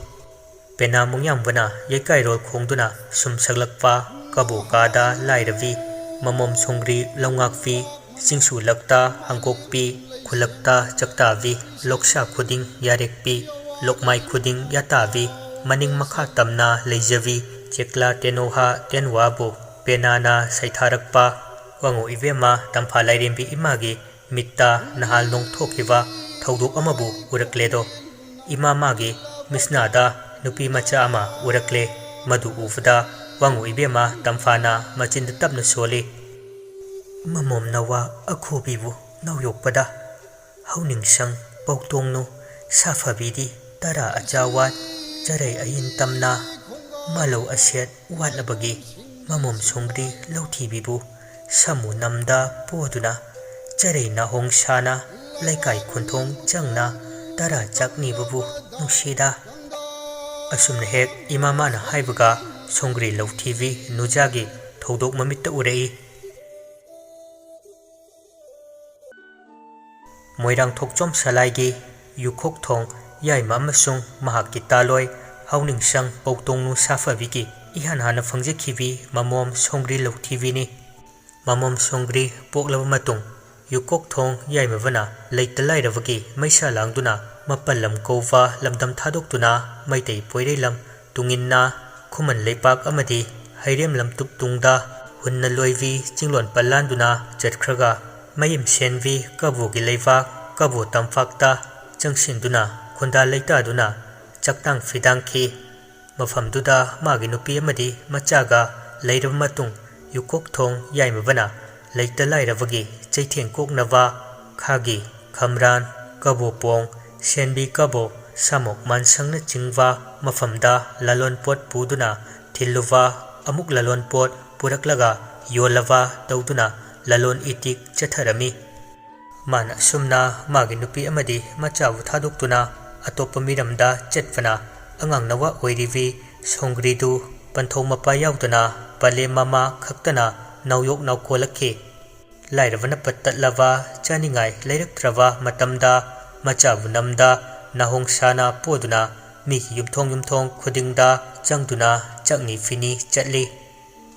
ꯄꯦꯅꯥ ꯃꯨꯡꯌꯥꯝꯕꯅ ꯌꯩꯀꯥꯏꯔꯣꯜ ꯈꯣꯡꯗꯨꯅ ꯁꯨꯝ ꯁꯛꯂꯛꯄ ꯀꯕꯣꯀꯥꯗ ꯂꯥꯏꯔꯕꯤ, ꯃꯃꯣꯝ ꯁꯣꯡꯒ꯭ꯔꯤ ꯂꯧꯉꯥꯛꯄꯤ, ꯆꯤꯡꯁꯨ ꯂꯛꯇ ꯍꯪꯀꯣꯛꯄꯤ, ꯈꯨꯜꯂꯛꯇ ꯆꯥꯛꯇꯥꯕꯤ, ꯂꯣꯛꯁꯥ ꯈꯨꯗꯤꯡ ꯌꯥꯔꯦꯛꯄꯤ, ꯂꯣꯛꯃꯥꯏ ꯈꯨꯗꯤꯡ ꯌꯥꯇꯥꯕꯤ, ꯃꯅꯤꯡ ꯃꯈꯥ ꯇꯝꯅ ꯂꯩꯖꯕꯤ, ꯆꯦꯛꯂꯥ ꯇꯦꯅꯣꯍꯥ ꯇꯦꯟꯋꯥꯕꯨ ꯄꯦꯅꯥꯅ ꯁꯩꯊꯥꯔꯛꯄ꯫ ꯋꯥꯉꯨ ꯏꯕꯦꯝꯃ ꯇꯝꯐꯥ ꯂꯥꯏꯔꯦꯝꯕꯤ ꯏꯃꯥꯒꯤ ꯃꯤꯠꯇ ꯅꯍꯥꯜ ꯅꯣꯡ ꯊꯣꯛꯈꯤꯕ ꯊꯧꯗꯣꯛ ꯑꯃꯕꯨ ꯎꯔꯛꯂꯦꯗꯣ꯫ ꯏꯃꯥ ꯃꯥꯒꯤ ꯃꯤꯁꯅꯥꯗ ꯅꯨꯄꯤ ꯃꯆꯥ ꯑꯃ ꯎꯔꯛꯂꯦ꯫ ꯃꯗꯨ ꯎꯕꯗ ꯋꯥꯉꯨ ꯏꯕꯦꯝꯃ ꯇꯝꯐꯥꯅ ꯃꯆꯤꯟꯗ ꯇꯞꯅ ꯁꯣꯜꯂꯤ꯫ ꯃꯃꯣꯝ ꯅꯋꯥ ꯑꯈꯨꯕꯤꯕꯨ ꯅꯧ ꯌꯣꯛꯄꯗ ꯍꯧꯅꯤꯡꯁꯪ ꯄꯧꯇꯣꯡꯅꯨ ꯁꯥꯐꯕꯤꯗꯤ ꯇꯔꯥ ꯑꯆꯥ ꯋꯥꯠ ꯆꯔꯩ ꯑꯌꯤꯟ ꯇꯝꯅ ꯃꯥꯂꯧ ꯑꯁꯦꯠ ꯋꯥꯠꯂꯕꯒꯤ ꯃꯃꯣꯝ ꯁꯣꯡꯒ꯭ꯔꯤ ꯂꯧꯊꯤꯕꯤꯕꯨ ꯁꯃꯨ ꯅꯝꯗ ꯄꯣꯗꯨꯅ ꯆꯔꯩ ꯅꯥꯍꯣꯡ ꯁꯥꯅ ꯂꯩꯀꯥꯏ ꯈꯨꯟꯊꯣꯡ ꯆꯪꯅ ꯇꯔꯥ ꯆꯥꯛꯅꯤꯕꯕꯨ ꯅꯨꯡꯁꯤꯗ꯫ ꯑꯁꯨꯝꯅ ꯍꯦꯛ ꯏꯃꯥ ꯃꯥꯅ ꯍꯥꯏꯕꯒ ꯁꯣꯡꯒ꯭ꯔꯤ ꯂꯧꯊꯤꯕꯤ ꯅꯨꯖꯥꯒꯤ ꯊꯧꯗꯣꯛ ꯃꯃꯤꯠꯇ ꯎꯔꯛꯏ꯫ ꯃꯣꯏꯔꯥꯡ ꯊꯣꯛꯆꯣꯝ ꯁꯂꯥꯏꯒꯤ ꯌꯨꯈꯣꯛꯊꯣꯡ ꯌꯥꯏꯃ ꯑꯃꯁꯨꯡ ꯃꯍꯥꯛꯀꯤ ꯇꯥꯂꯣꯏ ꯍꯥꯎꯅꯤꯡꯁꯪ ꯄꯧꯇꯣꯡꯅꯨ ꯁꯥꯐꯕꯤꯒꯤ ꯏꯍꯥꯟ ꯍꯥꯟꯅ ꯐꯪꯖꯈꯤꯕꯤ ꯃꯃꯣꯝ ꯁꯣꯡꯒ꯭ꯔꯤ ꯂꯧꯊꯤꯕꯤꯅꯤ꯫ ꯃꯃꯣꯝ ꯁꯣꯡꯒ꯭ꯔꯤ ꯄꯣꯛꯂꯕ ꯃꯇꯨꯡ ꯌꯨꯀꯣꯛꯊꯣꯡ ꯌꯥꯏꯃꯕꯅ ꯂꯩꯇ ꯂꯥꯏꯔꯕꯒꯤ ꯃꯩꯁꯥ ꯂꯥꯡꯗꯨꯅ ꯃꯄꯜ ꯂꯝ ꯀꯧꯕ ꯂꯝꯗꯝ ꯊꯥꯗꯣꯛꯇꯨꯅ ꯃꯩꯇꯩ ꯄꯣꯏꯔꯩꯂꯝ ꯇꯨꯡꯏꯟꯅ ꯈꯨꯃꯟ ꯂꯩꯄꯥꯛ ꯑꯃꯗꯤ ꯍꯩꯔꯦꯝ ꯂꯝꯇꯨꯞ ꯇꯨꯡꯗ ꯍꯨꯟꯅ ꯂꯣꯏꯕꯤ ꯆꯤꯡꯂꯣꯟ ꯄꯜꯂꯥꯟꯗꯨꯅ ꯆꯠꯈ꯭ꯔꯒ ꯃꯌꯨꯝ ꯁꯦꯟꯕꯤ ꯀꯕꯣꯒꯤ ꯂꯩꯕꯥꯛ ꯀꯕꯣ ꯇꯝꯄꯥꯛꯇ ꯆꯪꯁꯤꯟꯗꯨꯅ ꯈꯨꯟꯗꯥ ꯂꯩꯇꯥꯗꯨꯅ ꯆꯥꯛꯇꯥꯡ ꯐꯤꯗꯥꯡꯈꯤ꯫ ꯃꯐꯝꯗꯨꯗ ꯃꯥꯒꯤ ꯅꯨꯄꯤ ꯑꯃꯗꯤ ꯃꯆꯥꯒ ꯂꯩꯔꯕ ꯃꯇꯨꯡ ꯌꯨꯀꯣꯛꯊꯣꯡ ꯌꯥꯏꯃꯕꯅ ꯂꯩꯇ ꯂꯥꯏꯔꯕꯒꯤ ꯆꯩꯊꯦꯡ ꯀꯣꯛꯅꯕ ꯈꯥꯒꯤ, ꯈꯝꯔꯥꯟ, ꯀꯕꯣꯄꯣꯡ, ꯁꯦꯟꯕꯤ ꯀꯕꯣ, ꯁꯥꯃꯣꯛ ꯃꯥꯟꯁꯪꯅꯆꯤꯡꯕ ꯃꯐꯝꯗ ꯂꯂꯣꯟꯄꯣꯠ ꯄꯨꯗꯨꯅ ꯊꯤꯜꯂꯨꯕ, ꯑꯃꯨꯛ ꯂꯂꯣꯟꯄꯣꯠ ꯄꯨꯔꯛꯂꯒ ꯌꯣꯜꯂꯕ ꯇꯧꯗꯨꯅ ꯂꯂꯣꯟ ꯏꯇꯤꯛ ꯆꯠꯊꯔꯝꯃꯤ꯫ ꯃꯥꯅ ꯑꯁꯨꯝꯅ ꯃꯥꯒꯤ ꯅꯨꯄꯤ ꯑꯃꯗꯤ ꯃꯆꯥꯕꯨ ꯊꯥꯗꯣꯛꯇꯨꯅ ꯑꯇꯣꯞꯄ ꯃꯤꯔꯝꯗ ꯆꯠꯄꯅ ꯑꯉꯥꯡ ꯅꯋꯥ ꯑꯣꯏꯔꯤꯕꯤ ꯁꯣꯡꯒ꯭ꯔꯤꯗꯨ ꯄꯟꯊꯧ ꯃꯄꯥ ꯌꯥꯎꯗꯅ ꯄꯂꯦꯝ ꯃꯃꯥ ꯈꯛꯇꯅ ꯅꯥꯎꯌꯣꯛ ꯅꯥꯎꯈꯣꯜꯂꯛꯈꯤ꯫ ꯂꯥꯏꯔꯕꯅ ꯄꯠ ꯇꯠꯂꯕ, ꯆꯥꯅꯤꯡꯉꯥꯏ ꯂꯩꯔꯛꯇ꯭ꯔꯕ ꯃꯇꯝꯗ, ꯃꯆꯥꯕꯨ ꯅꯝꯗ ꯅꯥꯍꯣꯡ ꯁꯥꯅ ꯄꯣꯗꯨꯅ ꯃꯤꯒꯤ ꯌꯨꯝꯊꯣꯡ ꯌꯨꯝꯊꯣꯡ ꯈꯨꯗꯤꯡꯗ ꯆꯪꯗꯨꯅ ꯆꯥꯛꯅꯤ ꯐꯤꯅꯤ ꯆꯠꯂꯤ꯫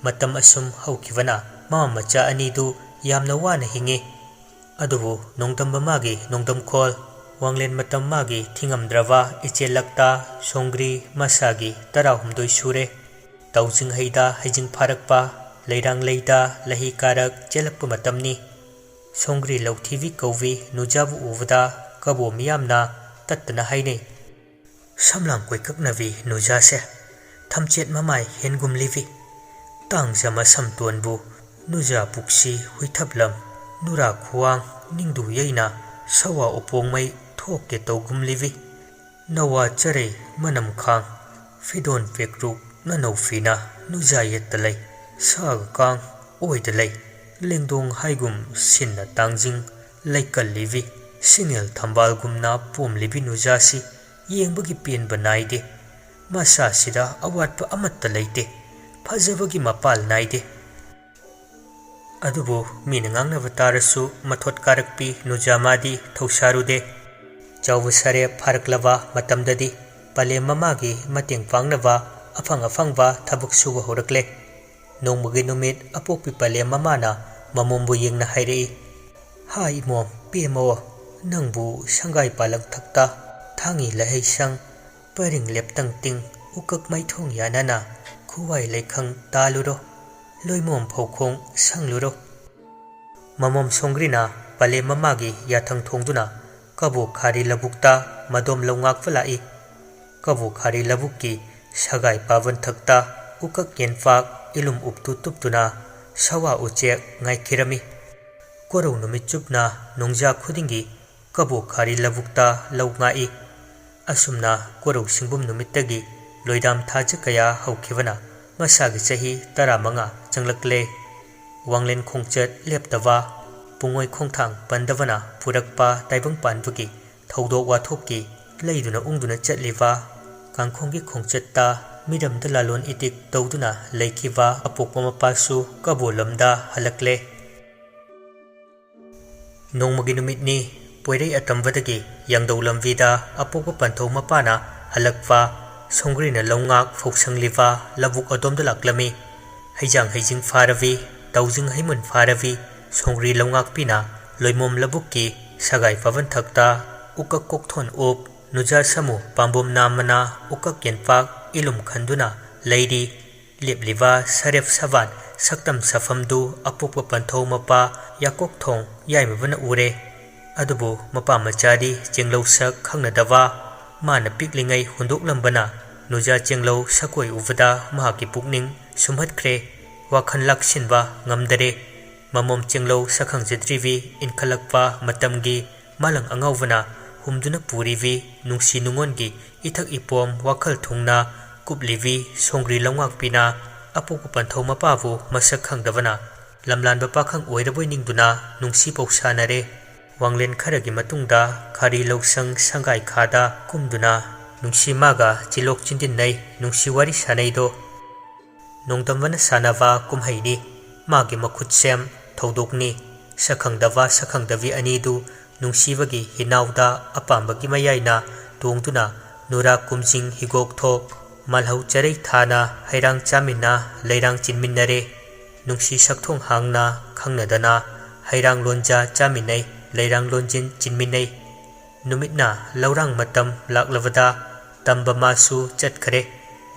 ꯃꯇꯝ ꯑꯁꯨꯝ ꯍꯧꯈꯤꯕꯅ ꯃꯃꯥ ꯃꯆꯥ ꯑꯅꯤꯗꯨ ꯌꯥꯝꯅ ꯋꯥꯅ ꯍꯤꯡꯉꯤ꯫ ꯑꯗꯨꯕꯨ ꯅꯣꯡꯗꯝ ꯃꯃꯥꯒꯤ ꯅꯣꯡꯗꯝꯈꯣꯜ, ꯋꯥꯡꯂꯦꯟ ꯃꯇꯝ ꯃꯥꯒꯤ ꯊꯤꯉꯝꯗ꯭ꯔꯕ ꯏꯆꯦꯜꯂꯛꯇ ꯁꯣꯡꯒ꯭ꯔꯤ ꯃꯁꯥꯒꯤ ꯇꯔꯥꯍꯨꯝꯗꯣꯏ ꯁꯨꯔꯦ꯫ ꯇꯧꯖꯤꯡ ꯍꯩꯗ ꯍꯩꯖꯤꯡ ꯐꯥꯔꯛꯄ, ꯂꯩꯔꯥꯡ ꯂꯩꯗ ꯂꯍꯤ ꯀꯥꯔꯛ ꯆꯦꯜꯂꯛꯄ ꯃꯇꯝꯅꯤ꯫ ꯁꯣꯡꯒ꯭ꯔꯤ ꯂꯧꯊꯤꯕꯤ ꯀꯧꯕꯤ ꯅꯨꯖꯥꯕꯨ ꯎꯕꯗ ꯀꯕꯣ ꯃꯤꯌꯥꯝꯅ ꯇꯠꯇꯅ ꯍꯥꯏꯅꯩ, "ꯁꯝꯂꯥꯡ ꯀꯣꯏꯀꯛꯅꯕꯤ ꯅꯨꯖꯥꯁꯦ, ꯊꯝꯆꯦꯠ ꯃꯃꯥꯏ ꯍꯦꯟꯒꯨꯝꯂꯤꯕꯤ, ꯇꯥꯡꯖ ꯃꯁꯝ ꯇꯣꯟꯕꯨ ꯅꯨꯖꯥ ꯄꯨꯛꯁꯤ ꯍꯨꯏꯊꯞꯂꯝ, ꯅꯨꯔꯥ ꯈꯨꯋꯥꯡ ꯅꯤꯡꯗꯨ ꯌꯩꯅ ꯁꯋꯥ ꯎꯄꯣꯡꯃꯩ ꯊꯣꯛꯀꯦ ꯇꯧꯒꯨꯝꯂꯤꯕꯤ, ꯅꯋꯥ ꯆꯔꯩ ꯃꯅꯝ ꯈꯥꯡ, ꯐꯤꯗꯣꯟ ꯄꯦꯛꯔꯨꯛ ꯅꯅꯧ ꯐꯤꯅ ꯅꯨꯖꯥ ꯌꯦꯠꯇ ꯂꯩ, ꯁꯥꯒ ꯀꯥꯡ ꯑꯣꯏꯗ ꯂꯩ, ꯂꯦꯡꯗꯣꯡ ꯍꯥꯏꯒꯨꯝ ꯁꯤꯟꯅ ꯇꯥꯡꯖꯤꯡ ꯂꯩꯀꯜꯂꯤꯕꯤ, ꯁꯤꯡꯉꯦꯜ ꯊꯝꯕꯥꯜꯒꯨꯝꯅ ꯄꯣꯝꯂꯤꯕꯤ ꯅꯨꯖꯥꯁꯤ ꯌꯦꯡꯕꯒꯤ ꯄꯦꯟꯕ ꯅꯥꯏꯗꯦ꯫ ꯃꯁꯥꯁꯤꯗ ꯑꯋꯥꯠꯄ ꯑꯃꯠꯇ ꯂꯩꯇꯦ꯫ ꯐꯖꯕꯒꯤ ꯃꯄꯥꯜ ꯅꯥꯏꯗꯦ꯫ ꯑꯗꯨꯕꯨ ꯃꯤꯅ ꯉꯥꯡꯅꯕ ꯇꯥꯔꯁꯨ ꯃꯊꯣꯠ ꯀꯥꯔꯛꯄꯤ ꯅꯨꯖꯥ ꯃꯥꯗꯤ ꯊꯧꯁꯥꯔꯨꯗꯦ꯫ ꯆꯥꯎꯕ ꯁꯥꯔꯦ ꯐꯥꯔꯛꯂꯕ ꯃꯇꯝꯗꯗꯤ ꯄꯂꯦꯝ ꯃꯃꯥꯒꯤ ꯃꯇꯦꯡ ꯄꯥꯡꯅꯕ ꯑꯐꯪ ꯑꯐꯪꯕ ꯊꯕꯛ ꯁꯨꯕ ꯍꯧꯔꯛꯂꯦ꯫ ꯅꯣꯡꯃꯒꯤ ꯅꯨꯃꯤꯠ ꯑꯄꯣꯛꯄꯤ ꯄꯂꯦꯝ ꯃꯃꯥꯅ ꯃꯃꯣꯝꯕꯨ ꯌꯦꯡꯅ ꯍꯥꯏꯔꯛꯏ, "ꯍꯥ ꯏꯃꯣꯝ, ꯄꯦꯝꯃꯑꯣ, ꯅꯪꯕꯨ ꯁꯪꯒꯥꯏ ꯄꯥꯂꯪ ꯊꯛꯇ ꯊꯥꯡꯉꯤ ꯂꯍꯩ ꯁꯪ, ꯄꯔꯤꯡ ꯂꯦꯞꯇꯪ ꯇꯤꯡ, ꯎꯀꯛ ꯃꯩꯊꯣꯡ ꯌꯥꯅꯅ ꯈꯨꯋꯥꯏ ꯂꯩꯈꯪ ꯇꯥꯜꯂꯨꯔꯣ, ꯂꯣꯏꯃꯣꯝ ꯐꯧꯈꯣꯡ ꯁꯪꯂꯨꯔꯣ"꯫ ꯃꯃꯣꯝ ꯁꯣꯡꯒ꯭ꯔꯤꯅ ꯄꯂꯦꯝ ꯃꯃꯥꯒꯤ ꯌꯥꯊꯪ ꯊꯣꯡꯗꯨꯅ ꯀꯕꯣꯛ ꯈꯥꯔꯤ ꯂꯧꯕꯨꯛꯇ ꯃꯗꯣꯝ ꯂꯧꯉꯥꯛꯄ ꯂꯥꯛꯏ꯫ ꯀꯕꯣꯛ ꯈꯥꯔꯤ ꯂꯧꯕꯨꯛꯀꯤ ꯁꯒꯥꯏ ꯄꯥꯕꯟ ꯊꯛꯇ ꯎꯀꯛ ꯌꯦꯟꯐꯥꯛ ꯏꯂꯨꯝ ꯎꯞꯇꯨ ꯇꯨꯞꯇꯨꯅ ꯁꯋꯥ ꯎꯆꯦꯛ ꯉꯥꯏꯈꯤꯔꯝꯃꯤ꯫ ꯀꯣꯔꯧ ꯅꯨꯃꯤꯠ ꯆꯨꯞꯅ ꯅꯣꯡꯖꯥ ꯈꯨꯗꯤꯡꯒꯤ ꯀꯕꯣꯛ ꯈꯥꯔꯤ ꯂꯧꯕꯨꯛꯇ ꯂꯧ ꯉꯥꯛꯏ꯫ ꯑꯁꯨꯝꯅ ꯀꯣꯔꯧ ꯁꯤꯡꯕꯨꯝ ꯅꯨꯃꯤꯠꯇꯒꯤ ꯂꯣꯏꯗꯥꯝ ꯊꯥꯖ ꯀꯌꯥ ꯍꯧꯈꯤꯕꯅ ꯃꯁꯥꯒꯤ ꯆꯍꯤ ꯇꯔꯥꯃꯉꯥ ꯆꯪꯂꯛꯂꯦ꯫ ꯋꯥꯡꯂꯦꯟ ꯈꯣꯡꯆꯠ ꯂꯦꯞꯇꯕ, ꯄꯨꯡꯉꯣꯏ ꯈꯣꯡꯊꯥꯡ ꯄꯟꯗꯕꯅ ꯄꯨꯔꯛꯄ ꯇꯥꯏꯕꯪ ꯄꯥꯟꯕꯒꯤ ꯊꯧꯗꯣꯛ ꯋꯥꯊꯣꯛꯀꯤ ꯂꯩꯗꯨꯅ ꯎꯪꯗꯨꯅ ꯆꯠꯂꯤꯕ ꯀꯥꯡꯈꯣꯡꯒꯤ ꯈꯣꯡꯆꯠꯇ ꯃꯤꯔꯝꯗ ꯂꯥꯂꯣꯟ ꯏꯇꯤꯛ ꯇꯧꯗꯨꯅ ꯂꯩꯈꯤꯕ ꯑꯄꯣꯛꯄ ꯃꯄꯥꯁꯨ ꯀꯕꯣ ꯂꯝꯗ ꯍꯜꯂꯛꯂꯦ꯫ ꯅꯣꯡꯃꯒꯤ ꯅꯨꯃꯤꯠꯅꯤ꯫ ꯄꯣꯏꯔꯩ ꯑꯇꯝꯕꯗꯒꯤ ꯌꯥꯡꯗꯧ ꯂꯝꯕꯤꯗ ꯑꯄꯣꯛꯄ ꯄꯟꯊꯧ ꯃꯄꯥꯅ ꯍꯜꯂꯛꯄ ꯁꯣꯡꯒ꯭ꯔꯤꯅ ꯂꯧꯉꯥꯛ ꯐꯧꯁꯪꯂꯤꯕ ꯂꯧꯕꯨꯛ ꯑꯗꯣꯝꯗ ꯂꯥꯛꯂꯝꯃꯤ꯫ ꯍꯩꯖꯥꯡ ꯍꯩꯖꯤꯡ ꯐꯥꯔꯕꯤ, ꯇꯧꯖꯤꯡ ꯍꯩꯃꯨꯟ ꯐꯥꯔꯕꯤ, ꯁꯣꯡꯒ꯭ꯔꯤ ꯂꯧꯉꯥꯛꯄꯤꯅ ꯂꯣꯏꯃꯣꯝ ꯂꯧꯕꯨꯛꯀꯤ ꯁꯒꯥꯏ ꯄꯥꯕꯟ ꯊꯛꯇ ꯎꯀꯛ ꯀꯣꯛꯊꯣꯟ ꯎꯞ, ꯅꯨꯖꯥ ꯁꯥꯃꯨ ꯄꯥꯝꯕꯣꯝ ꯅꯥꯝꯃꯅ ꯎꯀꯛ ꯌꯦꯟꯄꯥꯛ ꯏꯂꯨꯝ ꯈꯟꯗꯨꯅ ꯂꯩꯔꯤ꯫ ꯂꯦꯞꯂꯤꯕ ꯁꯔꯦꯞ ꯁꯕꯥꯟ ꯁꯛꯇꯝ ꯁꯥꯐꯝꯗꯨ ꯑꯄꯣꯛꯄ ꯄꯟꯊꯧ ꯃꯄꯥ ꯌꯥꯀꯣꯛꯊꯣꯡ ꯌꯥꯏꯃꯕꯅ ꯎꯔꯦ꯫ ꯑꯗꯨꯕꯨ ꯃꯄꯥ ꯃꯆꯥꯗꯤ ꯆꯦꯡꯂꯧ ꯁꯛ ꯈꯪꯅꯗꯕ꯫ ꯃꯥꯅ ꯄꯤꯛꯂꯤꯉꯩ ꯍꯨꯟꯗꯣꯛꯂꯝꯕꯅ ꯅꯨꯖꯥ ꯆꯦꯡꯂꯧ ꯁꯛꯀꯣꯏ ꯎꯕꯗ ꯃꯍꯥꯛꯀꯤ ꯄꯨꯛꯅꯤꯡ ꯁꯨꯝꯍꯠꯈ꯭ꯔꯦ꯫ ꯋꯥꯈꯜ ꯂꯥꯛꯁꯤꯟꯕ ꯉꯝꯗꯔꯦ꯫ ꯃꯃꯣꯝ ꯆꯦꯡꯂꯧ ꯁꯛꯈꯪꯖꯗ꯭ꯔꯤꯕꯤ ꯏꯟꯈꯠꯂꯛꯄ ꯃꯇꯝꯒꯤ ꯃꯥꯂꯪ ꯑꯉꯥꯎꯕꯅ ꯍꯨꯝꯗꯨꯅ ꯄꯨꯔꯤꯕꯤ ꯅꯨꯡꯁꯤ ꯅꯨꯡꯉꯣꯟꯒꯤ ꯏꯊꯛ ꯏꯄꯣꯝ ꯋꯥꯈꯜ ꯊꯨꯡꯅ ꯀꯨꯞꯂꯤꯕꯤ ꯁꯣꯡꯒ꯭ꯔꯤ ꯂꯧꯉꯥꯛꯄꯤꯅ ꯑꯄꯣꯛꯄ ꯄꯟꯊꯧ ꯃꯄꯥꯕꯨ ꯃꯁꯛ ꯈꯪꯗꯕꯅ ꯂꯝꯂꯥꯟꯕ ꯄꯥꯈꯪ ꯑꯣꯏꯔꯕꯣꯏ ꯅꯤꯡꯗꯨꯅ ꯅꯨꯡꯁꯤ ꯄꯧꯁꯥꯅꯔꯦ꯫ ꯋꯥꯡꯂꯦꯟ ꯈꯔꯒꯤ ꯃꯇꯨꯡꯗ ꯈꯥꯔꯤ ꯂꯧꯁꯪ ꯁꯪꯒꯥꯏ ꯈꯥꯗ ꯀꯨꯝꯗꯨꯅ ꯅꯨꯡꯁꯤ ꯃꯥꯒ ꯆꯤꯂꯣꯛ ꯆꯤꯟꯗꯤꯟꯅꯩ, ꯅꯨꯡꯁꯤ ꯋꯥꯔꯤ ꯁꯥꯅꯩꯗꯣ꯫ ꯅꯣꯡꯗꯝꯕꯅ ꯁꯥꯟꯅꯕ ꯀꯨꯝꯍꯩꯅꯤ꯫ ꯃꯥꯒꯤ ꯃꯈꯨꯠ ꯁꯦꯝ ꯊꯧꯗꯣꯛꯅꯤ꯫ ꯁꯛꯈꯪꯗꯕ ꯁꯛꯈꯪꯗꯕꯤ ꯑꯅꯤꯗꯨ ꯅꯨꯡꯁꯤꯕꯒꯤ ꯍꯤꯅꯥꯎꯗ ꯑꯄꯥꯝꯕꯒꯤ ꯃꯌꯥꯏꯅ ꯇꯣꯡꯗꯨꯅ ꯅꯨꯔꯥ ꯀꯨꯝꯖꯤꯡ ꯍꯤꯒꯣꯛ ꯊꯣꯛ, ꯃꯥꯜꯍꯧ ꯆꯔꯩ ꯊꯥꯅ ꯍꯩꯔꯥꯡ ꯆꯥꯃꯤꯟꯅ ꯂꯩꯔꯥꯡ ꯆꯤꯟꯃꯤꯟꯅꯔꯦ꯫ ꯅꯨꯡꯁꯤ ꯁꯛꯊꯣꯡ ꯍꯥꯡꯅ ꯈꯪꯅꯗꯅ ꯍꯩꯔꯥꯡ ꯂꯣꯟꯖꯥ ꯆꯥꯃꯤꯟꯅꯩ, ꯂꯩꯔꯥꯡ ꯂꯣꯟꯖꯤꯟ ꯆꯤꯟꯃꯤꯟꯅꯩ꯫ ꯅꯨꯃꯤꯠꯅ ꯂꯧꯔꯥꯡ ꯃꯇꯝ ꯂꯥꯛꯂꯕꯗ ꯇꯝꯕ ꯃꯥꯁꯨ ꯆꯠꯈꯔꯦ꯫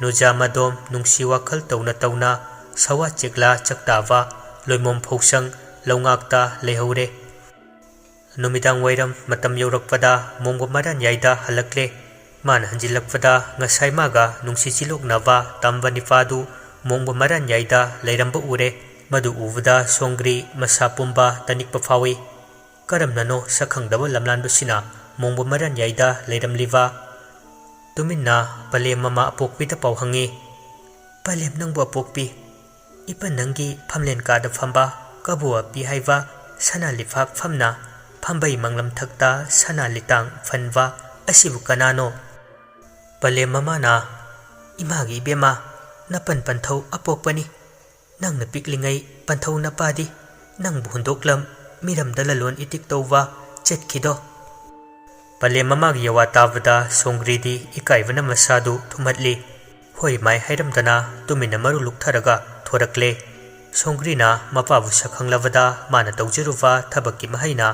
ꯅꯨꯖꯥ ꯃꯗꯣꯝ ꯅꯨꯡꯁꯤ ꯋꯥꯈꯜ ꯇꯧꯅ ꯇꯧꯅ ꯁꯋꯥ ꯆꯦꯛꯂꯥ ꯆꯥꯛꯇꯥꯕ ꯂꯣꯏꯃꯣꯝ ꯐꯧꯁꯪ ꯂꯧꯉꯥꯛꯇ ꯂꯩꯍꯧꯔꯦ꯫ ꯅꯨꯃꯤꯗꯥꯡ ꯋꯥꯏꯔꯝ ꯃꯇꯝ ꯌꯧꯔꯛꯄꯗ ꯃꯣꯡꯕ ꯃꯔꯥꯟꯌꯥꯏꯗ ꯍꯜꯂꯛꯂꯦ꯫ ꯃꯥꯅ ꯍꯟꯖꯤꯜꯂꯛꯄꯗ ꯉꯁꯥꯏ ꯃꯥꯒ ꯅꯨꯡꯁꯤ ꯆꯤꯂꯣꯛꯅꯕ ꯇꯝꯕ ꯅꯤꯄꯥꯗꯨ ꯃꯣꯡꯕ ꯃꯔꯥꯟꯌꯥꯏꯗ ꯂꯩꯔꯝꯕ ꯎꯔꯦ꯫ ꯃꯗꯨ ꯎꯕꯗ ꯁꯣꯡꯒ꯭ꯔꯤ ꯃꯁꯥ ꯄꯨꯝꯕ ꯇꯅꯤꯛꯄ ꯐꯥꯎꯏ꯫ ꯀꯔꯝꯅꯅꯣ ꯁꯛꯈꯪꯗꯕ ꯂꯝꯂꯥꯟꯕꯁꯤꯅ ꯃꯣꯡꯕ ꯃꯔꯥꯟꯌꯥꯏꯗ ꯂꯩꯔꯝꯂꯤꯕ? ꯇꯨꯃꯤꯟꯅ ꯄꯂꯦꯝ ꯃꯃꯥ ꯑꯄꯣꯛꯄꯤꯗ ꯄꯥꯎ ꯍꯪꯉꯤ꯫ ꯄꯂꯦꯝ ꯅꯪꯕꯨ ꯑꯄꯣꯛꯄꯤ, ꯏꯄꯟ ꯅꯪꯒꯤ ꯐꯝꯂꯦꯟ ꯀꯥꯗ ꯐꯝꯕ ꯀꯕꯨ ꯑꯄꯤ ꯍꯥꯏꯕ ꯁꯅꯥ ꯂꯤꯐꯥꯛ ꯐꯝꯅ ꯐꯝꯕꯩ ꯃꯪꯂꯝ ꯊꯛꯇ ꯁꯅꯥ ꯂꯤꯇꯥꯡ ꯐꯟꯕ ꯑꯁꯤꯕꯨ ꯀꯅꯥꯅꯣ? ꯄꯂꯦꯝ ꯃꯃꯥꯅ, "ꯏꯃꯥꯒꯤ ꯏꯕꯦꯝꯃ, ꯅꯄꯟ ꯄꯟꯊꯧ ꯑꯄꯣꯛꯄꯅꯤ꯫ ꯅꯪꯅ ꯄꯤꯛꯂꯤꯉꯩ ꯄꯟꯊꯧ ꯅꯄꯥꯗꯤ ꯅꯪꯕꯨ ꯍꯨꯟꯗꯣꯛꯂꯝ, ꯃꯤꯔꯝꯗ ꯂꯂꯣꯟ ꯏꯇꯤꯛ ꯇꯧꯕ ꯆꯠꯈꯤꯗꯣ?" ꯄꯂꯦꯝ ꯃꯃꯥꯒꯤ ꯌꯋꯥ ꯇꯥꯕꯗ ꯁꯣꯡꯒ꯭ꯔꯤꯗꯤ ꯏꯀꯥꯏꯕꯅ ꯃꯁꯥꯗꯨ ꯊꯨꯝꯍꯠꯂꯤ꯫ ꯍꯣꯏ ꯃꯥꯏ ꯍꯥꯏꯔꯝꯗꯅ ꯇꯨꯃꯤꯟꯅ ꯃꯔꯨ ꯂꯨꯛꯊꯔꯒ ꯊꯣꯔꯛꯂꯦ꯫ ꯁꯣꯡꯒ꯭ꯔꯤꯅ ꯃꯄꯥꯕꯨ ꯁꯛꯈꯪꯂꯕꯗ ꯃꯥꯅ ꯇꯧꯖꯔꯨꯕ ꯊꯕꯛꯀꯤ ꯃꯍꯩꯅ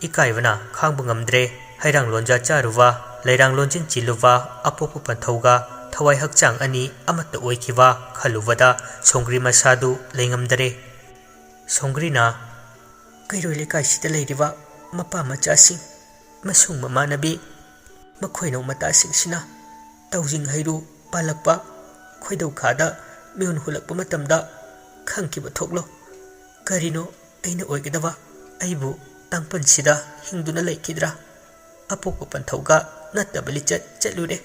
ꯏꯀꯥꯏꯕꯅ ꯈꯥꯡꯕ ꯉꯝꯗ꯭ꯔꯦ꯫ ꯍꯩꯔꯥꯡ ꯂꯣꯟꯖꯥ ꯆꯥꯔꯨꯕ, ꯂꯩꯔꯥꯡ ꯂꯣꯟꯖꯤꯟ ꯆꯤꯜꯂꯨꯕ ꯑꯄꯣꯛꯄ ꯄꯟꯊꯧꯒ ꯊꯋꯥꯏ ꯍꯛꯆꯥꯡ ꯑꯅꯤ ꯑꯃꯠꯇ ꯑꯣꯏꯈꯤꯕ ꯈꯜꯂꯨꯕꯗ ꯁꯣꯡꯒ꯭ꯔꯤ ꯃꯁꯥꯗꯨ ꯂꯩꯉꯝꯗꯔꯦ꯫ ꯁꯣꯡꯒ꯭ꯔꯤꯅ, "ꯀꯩꯔꯣꯏ ꯂꯩꯀꯥꯏꯁꯤꯗ ꯂꯩꯔꯤꯕ ꯃꯄꯥ ꯃꯆꯥꯁꯤꯡ, ꯃꯁꯨꯡ ꯃꯃꯥꯟꯅꯕꯤ, ꯃꯈꯣꯏꯅꯧ ꯃꯇꯥꯁꯤꯡꯁꯤꯅ ꯇꯧꯖꯤꯡ ꯍꯩꯔꯨ ꯄꯥꯜꯂꯛꯄ, ꯈꯣꯏꯗꯧ ꯈꯥꯗ ꯃꯤꯍꯨꯟ ꯍꯨꯜꯂꯛꯄ ꯃꯇꯝꯗ ꯈꯪꯈꯤꯕ ꯊꯣꯛꯂꯣ꯫ ꯀꯔꯤꯅꯣ ꯑꯩꯅ ꯑꯣꯏꯒꯗꯕ? ꯑꯩꯕꯨ ꯇꯥꯡꯄꯟꯁꯤꯗ ꯍꯤꯡꯗꯨꯅ ꯂꯩꯈꯤꯗ꯭ꯔꯥ? ꯑꯄꯣꯛꯄ ꯄꯟꯊꯧꯒ ꯅꯠꯇꯕ ꯂꯤꯆꯠ ꯆꯠꯂꯨꯔꯦ꯫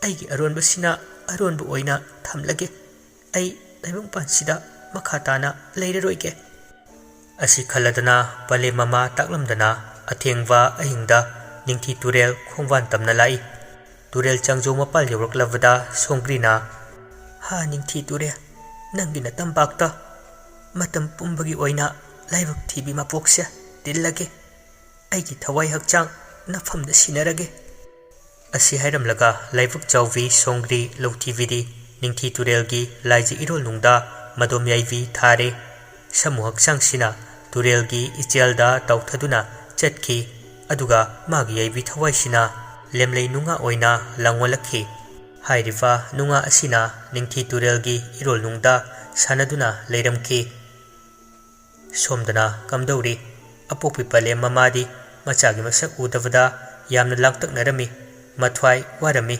ꯑꯩꯒꯤ ꯑꯔꯣꯟꯕꯁꯤꯅ ꯑꯔꯣꯟꯕ ꯑꯣꯏꯅ ꯊꯝꯂꯒꯦ꯫ ꯑꯩ ꯇꯥꯏꯕꯪꯄꯥꯟꯁꯤꯗ ꯃꯈꯥ ꯇꯥꯅ ꯂꯩꯔꯔꯣꯏꯒꯦ"꯫ ꯑꯁꯤ ꯈꯜꯂꯗꯅ ꯄꯂꯦꯝ ꯃꯃꯥ ꯇꯥꯛꯂꯝꯗꯅ ꯑꯊꯦꯡꯕ ꯑꯍꯤꯡꯗ ꯅꯤꯡꯊꯤ ꯇꯨꯔꯦꯜ ꯈꯣꯡꯕꯥꯟ ꯇꯝꯅ ꯂꯥꯛꯏ꯫ ꯇꯨꯔꯦꯜ ꯆꯥꯡꯖꯧ ꯃꯄꯥꯜ ꯌꯧꯔꯛꯂꯕꯗ ꯁꯣꯡꯒ꯭ꯔꯤꯅ, "ꯍꯥ ꯅꯤꯡꯊꯤ ꯇꯨꯔꯦꯜ, ꯅꯪꯒꯤ ꯅꯇꯝꯄꯥꯛꯇ ꯃꯇꯝ ꯄꯨꯝꯕꯒꯤ ꯑꯣꯏꯅ ꯂꯥꯏꯕꯛ ꯊꯤꯕꯤ ꯃꯄꯣꯛꯁꯦ ꯇꯤꯜꯂꯒꯦ꯫ ꯑꯩꯒꯤ ꯊꯋꯥꯏ ꯍꯛꯆꯥꯡ ꯅꯐꯝꯗ ꯁꯤꯟꯅꯔꯒꯦ"꯫ ꯑꯁꯤ ꯍꯥꯏꯔꯝꯂꯒ ꯂꯥꯏꯕꯛ ꯆꯥꯎꯕꯤ ꯁꯣꯡꯒ꯭ꯔꯤ ꯂꯧꯊꯤꯕꯤꯗꯤ ꯅꯤꯡꯊꯤ ꯇꯨꯔꯦꯜꯒꯤ ꯂꯥꯏꯖ ꯏꯔꯣꯜꯅꯨꯡꯗ ꯃꯗꯣꯝ ꯌꯥꯏꯕꯤ ꯊꯥꯔꯦ꯫ ꯁꯃꯨ ꯍꯛꯆꯥꯡꯁꯤꯅ ꯇꯨꯔꯦꯜꯒꯤ ꯏꯆꯦꯜꯗ ꯇꯥꯎꯊꯗꯨꯅ ꯆꯠꯈꯤ꯫ ꯑꯗꯨꯒ ꯃꯥꯒꯤ ꯌꯥꯏꯕꯤ ꯊꯋꯥꯏꯁꯤꯅ ꯂꯦꯝꯂꯩ ꯅꯨꯡꯉꯥ ꯑꯣꯏꯅ ꯂꯥꯡꯑꯣꯜꯂꯛꯈꯤ꯫ ꯍꯥꯏꯔꯤꯕ ꯅꯨꯡꯉꯥ ꯑꯁꯤꯅ ꯅꯤꯡꯊꯤ ꯇꯨꯔꯦꯜꯒꯤ ꯏꯔꯣꯜꯅꯨꯡꯗ ꯁꯥꯟꯅꯗꯨꯅ ꯂꯩꯔꯝꯈꯤ꯫ ꯁꯣꯝꯗꯅ ꯀꯝꯗꯧꯔꯤ? ꯑꯄꯣꯛꯄꯤ ꯄꯂꯦꯝ ꯃꯃꯥꯗꯤ ꯃꯆꯥꯒꯤ ꯃꯁꯛ ꯎꯗꯕꯗ ꯌꯥꯝꯅ ꯂꯥꯡꯇꯛꯅꯔꯝꯃꯤ, ꯃꯊ꯭ꯋꯥꯏ ꯋꯥꯔꯝꯃꯤ꯫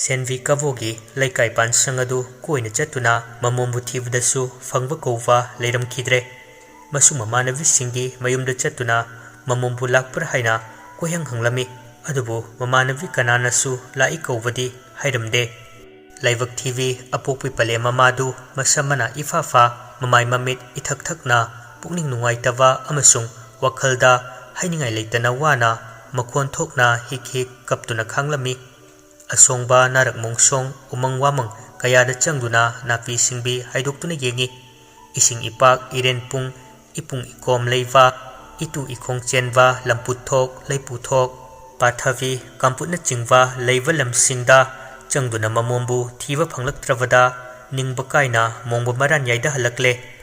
ꯁꯦꯟꯕꯤ ꯀꯕꯣꯒꯤ ꯂꯩꯀꯥꯏ ꯄꯥꯟꯁꯪ ꯑꯗꯨ ꯀꯣꯏꯅ ꯆꯠꯇꯨꯅ ꯃꯃꯣꯝꯕꯨ ꯊꯤꯕꯗꯁꯨ ꯐꯪꯕ ꯀꯧꯕ ꯂꯩꯔꯝꯈꯤꯗ꯭ꯔꯦ꯫ ꯃꯁꯨ ꯃꯃꯥꯟꯅꯕꯤꯁꯤꯡꯒꯤ ꯃꯌꯨꯝꯗ ꯆꯠꯇꯨꯅ ꯃꯃꯣꯝꯕꯨ ꯂꯥꯛꯄ꯭ꯔꯥ ꯍꯥꯏꯅ ꯀꯣꯏꯍꯪ ꯍꯪꯂꯝꯃꯤ꯫ ꯑꯗꯨꯕꯨ ꯃꯃꯥꯟꯅꯕꯤ ꯀꯅꯥꯅꯁꯨ ꯂꯥꯛꯏ ꯀꯧꯕꯗꯤ ꯍꯥꯏꯔꯝꯗꯦ꯫ ꯂꯥꯏꯕꯛ ꯊꯤꯕꯤ ꯑꯄꯣꯛꯄꯤ ꯄꯂꯦꯝ ꯃꯃꯥꯗꯨ ꯃꯁꯝ ꯃꯅꯥ ꯏꯐꯥ ꯐꯥ, ꯃꯃꯥꯏ ꯃꯃꯤꯠ ꯏꯊꯛ ꯊꯛꯅ, ꯄꯨꯛꯅꯤꯡ ꯅꯨꯡꯉꯥꯏꯇꯕ ꯑꯃꯁꯨꯡ ꯋꯥꯈꯜꯗ ꯍꯥꯏꯅꯤꯡꯉꯥꯏ ꯂꯩꯇꯅ ꯋꯥꯅ, ꯃꯈꯣꯟ ꯊꯣꯛꯅ ꯍꯤꯛ ꯍꯤꯛ ꯀꯞꯇꯨꯅ ꯈꯥꯡꯂꯝꯃꯤ꯫ ꯑꯁꯣꯡꯕ ꯅꯥꯔꯛ ꯃꯣꯡꯁꯣꯡ, ꯎꯃꯪ ꯋꯥꯃꯪ ꯀꯌꯥꯗ ꯆꯪꯗꯨꯅ ꯅꯥꯄꯤ ꯁꯤꯡꯕꯤ ꯍꯥꯏꯗꯣꯛꯇꯨꯅ ꯌꯦꯡꯉꯤ꯫ ꯏꯁꯤꯡ ꯏꯄꯥꯛ ꯏꯔꯦꯟ ꯄꯨꯡ, ꯏꯄꯨꯡ ꯏꯀꯣꯝ ꯂꯩꯕ, ꯏꯇꯨ ꯏꯈꯣꯡ ꯆꯦꯟꯕ ꯂꯝꯄꯨꯠꯊꯣꯛ, ꯂꯩꯄꯨꯊꯣꯛ, ꯄꯥꯊꯕꯤ, ꯀꯥꯝꯄꯨꯠꯅꯆꯤꯡꯕ ꯂꯩꯕ ꯂꯝꯁꯤꯡꯗ ꯆꯪꯗꯨꯅ ꯃꯃꯣꯝꯕꯨ ꯊꯤꯕ ꯐꯪꯂꯛꯇ꯭ꯔꯕꯗ ꯅꯤꯡꯕ ꯀꯥꯏꯅ ꯃꯣꯡꯕ ꯃꯔꯥꯟ ꯌꯥꯏꯗ ꯍꯜꯂꯛꯂꯦ꯫